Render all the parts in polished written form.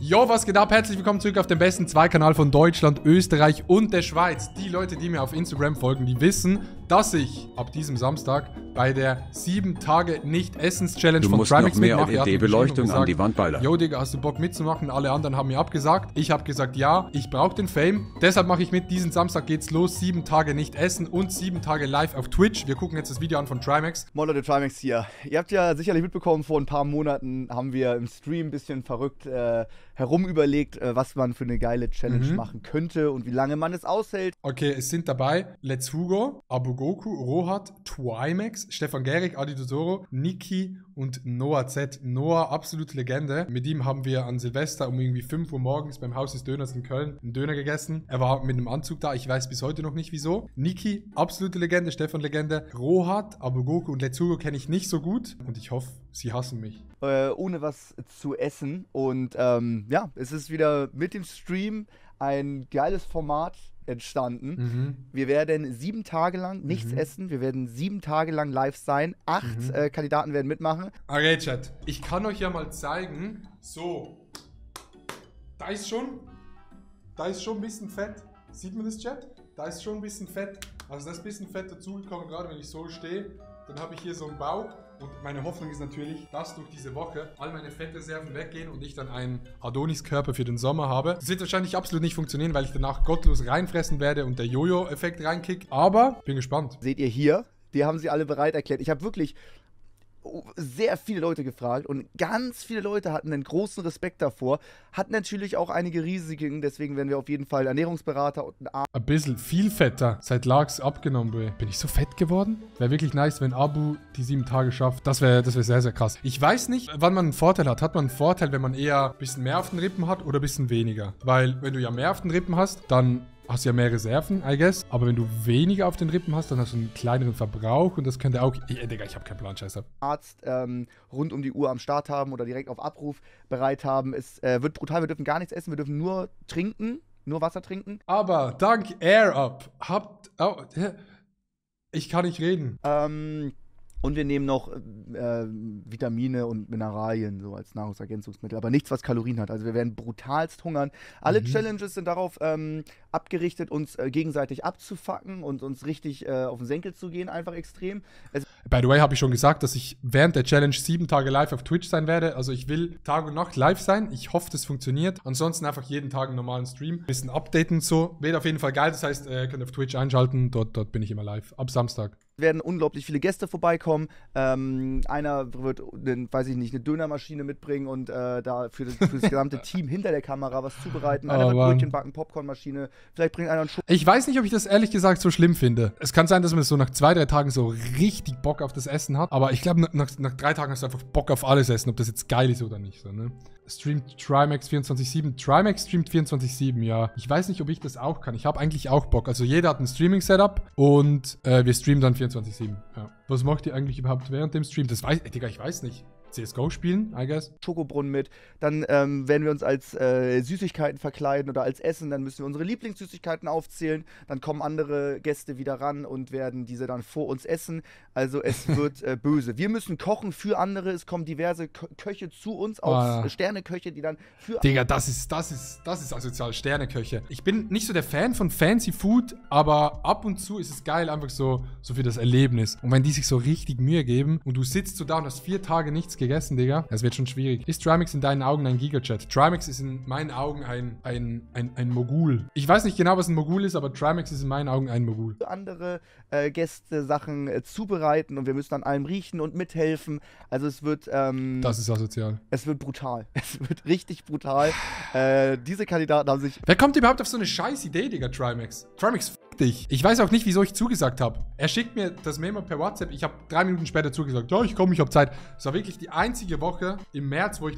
Yo, was geht ab? Herzlich willkommen zurück auf dem besten Zweikanal von Deutschland, Österreich und der Schweiz. Die Leute, die mir auf Instagram folgen, die wissen, dass ich ab diesem Samstag bei der 7-Tage-Nicht-Essens-Challenge von Trimax mitmache. Du musst noch mehr LED-Beleuchtung an die Wand ballern. Yo, Digga, hast du Bock mitzumachen? Alle anderen haben mir abgesagt. Ich habe gesagt, ja, ich brauche den Fame. Deshalb mache ich mit. Diesen Samstag geht's los. 7 Tage nicht essen und 7 Tage live auf Twitch. Wir gucken jetzt das Video an von Trimax. Moin Leute, Trimax hier. Ihr habt ja sicherlich mitbekommen, vor ein paar Monaten haben wir im Stream ein bisschen verrückt herumüberlegt, was man für eine geile Challenge machen könnte und wie lange man es aushält. Okay, es sind dabei Let's Hugo, Abugoku, Rohat, Trimax, Stefan Gehrig, Adi Dosoro, Niki und Noah Z. Noah, absolute Legende. Mit ihm haben wir an Silvester um irgendwie 5 Uhr morgens beim Haus des Döners in Köln einen Döner gegessen. Er war mit einem Anzug da, ich weiß bis heute noch nicht wieso. Niki, absolute Legende, Stefan Legende. Rohat, Abugoku und Let's Hugo kenne ich nicht so gut und ich hoffe, sie hassen mich. Ohne was zu essen und ja, es ist wieder mit dem Stream ein geiles Format entstanden. Wir werden 7 Tage lang nichts essen. Wir werden 7 Tage lang live sein. 8 Kandidaten werden mitmachen. Okay, Chat. Ich kann euch ja mal zeigen. So. Da ist schon ein bisschen Fett. Sieht man das, Chat? Da ist schon ein bisschen Fett. Also da ist ein bisschen Fett dazugekommen, gerade wenn ich so stehe. Dann habe ich hier so einen Bauch. Und meine Hoffnung ist natürlich, dass durch diese Woche all meine Fettreserven weggehen und ich dann einen Adoniskörper für den Sommer habe. Das wird wahrscheinlich absolut nicht funktionieren, weil ich danach gottlos reinfressen werde und der Jojo-Effekt reinkickt. Aber bin gespannt. Seht ihr hier? Die haben sie alle bereit erklärt. Ich habe wirklich sehr viele Leute gefragt und ganz viele Leute hatten einen großen Respekt davor, hatten natürlich auch einige Risiken, deswegen werden wir auf jeden Fall Ernährungsberater und einen Arzt. Ein bisschen viel fetter. Seit Lachs abgenommen, Bro. Bin ich so fett geworden? Wäre wirklich nice, wenn Abu die 7 Tage schafft. Das wär sehr, sehr krass. Ich weiß nicht, wann man einen Vorteil hat. Hat man einen Vorteil, wenn man eher ein bisschen mehr auf den Rippen hat oder ein bisschen weniger? Weil, wenn du ja mehr auf den Rippen hast, dann hast du ja mehr Reserven, I guess. Aber wenn du weniger auf den Rippen hast, dann hast du einen kleineren Verbrauch und das könnte auch... Digga, ich habe keinen Plan, scheiße. Arzt rund um die Uhr am Start haben oder direkt auf Abruf bereit haben. Es wird brutal, wir dürfen gar nichts essen, wir dürfen nur trinken, nur Wasser trinken. Aber dank Air Up ich kann nicht reden. Und wir nehmen noch Vitamine und Mineralien so als Nahrungsergänzungsmittel, aber nichts, was Kalorien hat. Also wir werden brutalst hungern. Alle Challenges sind darauf abgerichtet, uns gegenseitig abzufacken und uns richtig auf den Senkel zu gehen, einfach extrem. By the way, habe ich schon gesagt, dass ich während der Challenge 7 Tage live auf Twitch sein werde. Also ich will Tag und Nacht live sein. Ich hoffe, das funktioniert. Ansonsten einfach jeden Tag einen normalen Stream. Ein bisschen updaten und so. Wird auf jeden Fall geil. Das heißt, ihr könnt auf Twitch einschalten. Dort bin ich immer live. Ab Samstag. Werden unglaublich viele Gäste vorbeikommen. Einer wird, weiß ich nicht, eine Dönermaschine mitbringen und da für das gesamte Team hinter der Kamera was zubereiten. Einer wird Brötchen backen, Popcornmaschine. Vielleicht bringt einer einen Schuh. Ich weiß nicht, ob ich das ehrlich gesagt so schlimm finde. Es kann sein, dass man so nach 2, 3 Tagen so richtig Bock auf das Essen hat. Aber ich glaube, nach 3 Tagen hast du einfach Bock auf alles Essen, ob das jetzt geil ist oder nicht. So, ne? Streamt Trimax 24/7. Trimax streamt 24/7, ja. Ich weiß nicht, ob ich das auch kann. Ich habe eigentlich auch Bock. Also jeder hat ein Streaming-Setup und wir streamen dann 24/7. Ja. Was macht ihr eigentlich überhaupt während dem Stream? Das weiß Digga, ich weiß nicht. CSGO spielen, I guess. Schokobrunnen mit. Dann werden wir uns als Süßigkeiten verkleiden oder als Essen. Dann müssen wir unsere Lieblingssüßigkeiten aufzählen. Dann kommen andere Gäste wieder ran und werden diese dann vor uns essen. Also es wird böse. Wir müssen kochen für andere. Es kommen diverse Köche zu uns, auch Sterneköche, die dann für... Digga, das ist asozial, Sterneköche. Ich bin nicht so der Fan von Fancy Food, aber ab und zu ist es geil, einfach so für das Erlebnis. Und wenn die sich so richtig Mühe geben und du sitzt so da und hast 4 Tage nichts gegessen, Digga, das wird schon schwierig. Ist Trimax in deinen Augen ein Gigachat? Trimax ist in meinen Augen ein Mogul. Ich weiß nicht genau, was ein Mogul ist, aber Trimax ist in meinen Augen ein Mogul. Andere Gäste Sachen zubereiten und wir müssen an allem riechen und mithelfen. Also es wird... das ist asozial. Es wird brutal. Es wird richtig brutal. Diese Kandidaten haben sich... Wer kommt überhaupt auf so eine scheiß Idee, Digga, Trimax? Trimax, fick dich. Ich weiß auch nicht, wieso ich zugesagt habe. Er schickt mir das Memo per WhatsApp. Ich habe 3 Minuten später zugesagt. Ja, ich komme, ich habe Zeit. Es war wirklich die einzige Woche im März, wo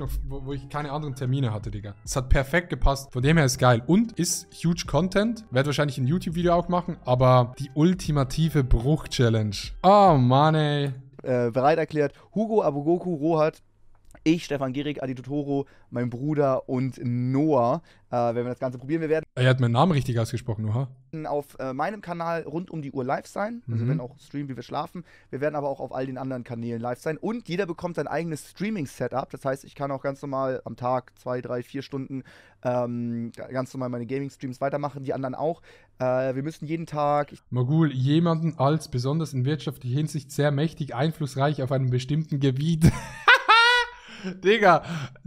ich keine anderen Termine hatte, Digga. Es hat perfekt gepasst. Von dem her ist geil. Und ist huge Content. Werde wahrscheinlich ein YouTube-Video auch machen. Aber die ultimative Bruch-Challenge. Oh, Mann, ey. Bereit erklärt. Hugo, Abugoku, Rohat, Ich, Stefan Gehrig, Adi Totoro, mein Bruder und Noah, wenn wir das Ganze probieren. Wir werden Er hat meinen Namen richtig ausgesprochen, oha. auf meinem Kanal rund um die Uhr live sein. Also wir werden auch streamen, wie wir schlafen. Wir werden aber auch auf all den anderen Kanälen live sein. Und jeder bekommt sein eigenes Streaming-Setup. Das heißt, ich kann auch ganz normal am Tag 2, 3, 4 Stunden ganz normal meine Gaming-Streams weitermachen. Die anderen auch. Wir müssen jeden Tag... Mogul, jemanden als besonders in wirtschaftlicher Hinsicht sehr mächtig, einflussreich auf einem bestimmten Gebiet. Digga,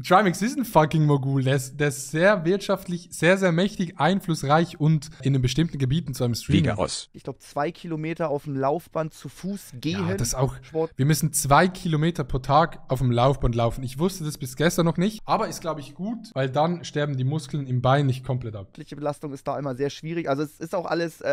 Trimax ist ein fucking Mogul. Der ist sehr wirtschaftlich, sehr, sehr mächtig, einflussreich und in den bestimmten Gebieten zu einem Streamer. Ich glaube, 2 Kilometer auf dem Laufband zu Fuß gehen. Ja, das auch. Sport. Wir müssen 2 Kilometer pro Tag auf dem Laufband laufen. Ich wusste das bis gestern noch nicht, aber ist, glaube ich, gut, weil dann sterben die Muskeln im Bein nicht komplett ab. Die Belastung ist da immer sehr schwierig. Also es ist auch alles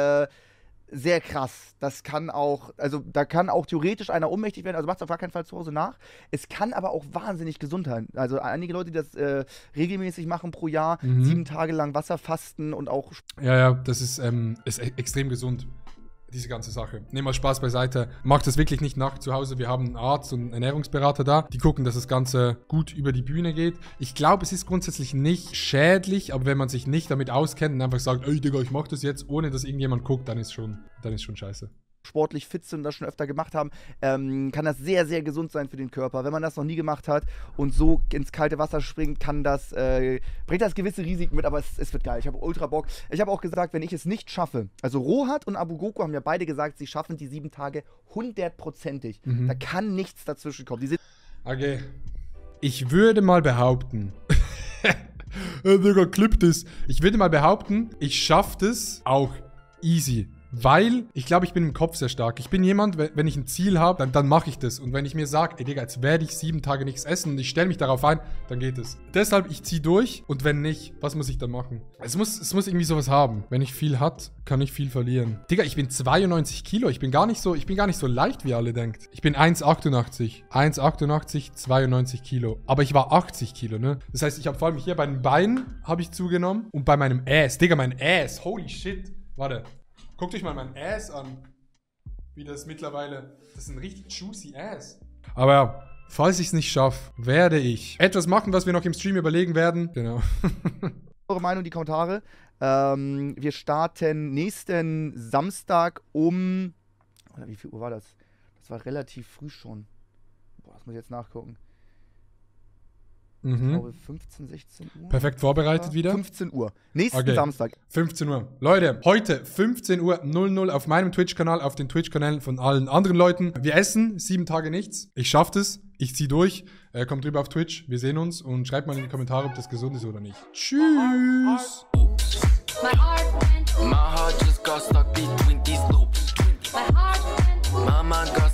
sehr krass. Das kann auch, also da kann auch theoretisch einer ohnmächtig werden, also macht es auf gar keinen Fall zu Hause nach. Es kann aber auch wahnsinnig gesund sein. Also einige Leute, die das regelmäßig machen pro Jahr, 7 Tage lang Wasser fasten und auch... Ja, das ist extrem gesund. Diese ganze Sache. Nehmen wir Spaß beiseite. Macht das wirklich nicht nach zu Hause. Wir haben einen Arzt und einen Ernährungsberater da. Die gucken, dass das Ganze gut über die Bühne geht. Ich glaube, es ist grundsätzlich nicht schädlich, aber wenn man sich nicht damit auskennt und einfach sagt, ey Digga, ich mach das jetzt, ohne dass irgendjemand guckt, dann ist schon scheiße. Sportlich fit sind und das schon öfter gemacht haben, kann das sehr, sehr gesund sein für den Körper. Wenn man das noch nie gemacht hat und so ins kalte Wasser springt, bringt das gewisse Risiken mit, aber es wird geil. Ich habe ultra Bock. Ich habe auch gesagt, wenn ich es nicht schaffe, also Rohat und Abu Goku haben ja beide gesagt, sie schaffen die 7 Tage 100%ig. Da kann nichts dazwischen kommen. Die sind okay. Ich würde mal behaupten, Digga, clip das. Ich würde mal behaupten, ich schaffe das auch easy. Weil, ich glaube, ich bin im Kopf sehr stark. Ich bin jemand, wenn ich ein Ziel habe, dann mache ich das. Und wenn ich mir sage, ey Digga, jetzt werde ich 7 Tage nichts essen und ich stelle mich darauf ein, dann geht es. Deshalb, ich ziehe durch und wenn nicht, was muss ich dann machen? Es muss irgendwie sowas haben. Wenn ich viel hat, kann ich viel verlieren. Digga, ich bin 92 Kilo. Ich bin gar nicht so leicht, wie ihr alle denkt. Ich bin 1,88. 1,88, 92 Kilo. Aber ich war 80 Kilo, ne? Das heißt, ich habe vor allem hier bei den Beinen habe ich zugenommen und bei meinem Ass. Digga, mein Ass. Holy shit. Warte. Guckt euch mal mein Ass an. Wie das mittlerweile... Das ist ein richtig juicy Ass. Aber ja, falls ich es nicht schaffe, werde ich etwas machen, was wir noch im Stream überlegen werden. Genau. Eure Meinung in die Kommentare. Wir starten nächsten Samstag um... Oder wie viel Uhr war das? Das war relativ früh schon. Boah, das muss ich jetzt nachgucken. Ich glaube 15, 16 Uhr. Perfekt vorbereitet wieder. 15 Uhr. Nächsten Samstag. 15 Uhr. Leute, heute 15 Uhr 00 auf meinem Twitch-Kanal, auf den Twitch-Kanälen von allen anderen Leuten. Wir essen 7 Tage nichts. Ich schaffe das. Ich ziehe durch. Kommt rüber auf Twitch. Wir sehen uns und schreibt mal in die Kommentare, ob das gesund ist oder nicht. Tschüss. My heart just got stuck between these loops. My heart went. Mama got